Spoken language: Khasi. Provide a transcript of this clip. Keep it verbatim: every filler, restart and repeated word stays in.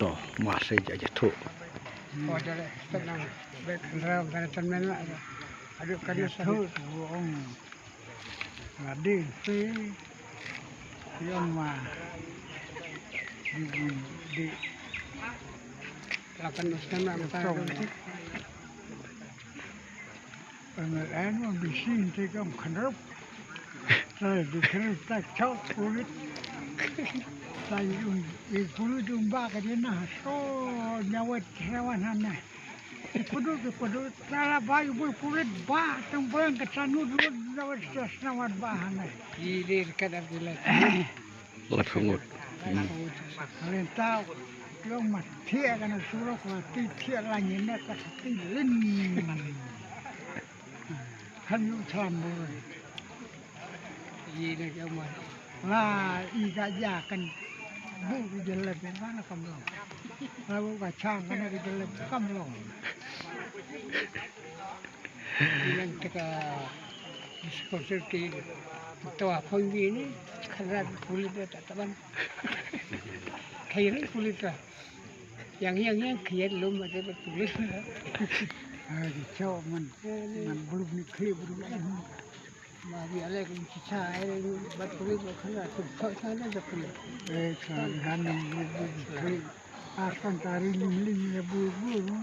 To, ma se ja ja thu. Ko da le tenang. Be kendra be tenang la. Aduh kan ja thu ong. Lade se. Yong ma. Di di. Lakan uskan ma. Pynlait mo bisi te kam khnep. Sai di khnep ta chok pulit. Sai un i pulit un ba ka dina so nyawet sewan hana. Pudut pudut sala bai bui pulit ba tang bang ka sanu dut nyawet sewan ba hana. Ile ka da bilat. Lat hangut. Lentau long ma thiah kana surok ma ti thiah la nyine ka ti lin. Kan yu cham bu. Yi ne ka ma. La i ka ja kan bu ki jelep ba na kam long. La bu ka chang kana ki jelep kam long. Ilang teka diskonser ki to apon bi ni khana pulit ta taban. Khairi pulit ta. Yang yang yang khiet lum ate pulit. Ai di chok man man bulu ni khli bulu. Ma bi ale kum chicha ai bat pulit khana kum khoi khana ja pulit. Eh khana bulu bulu khli. Askan tari lim lim ya bulu bulu.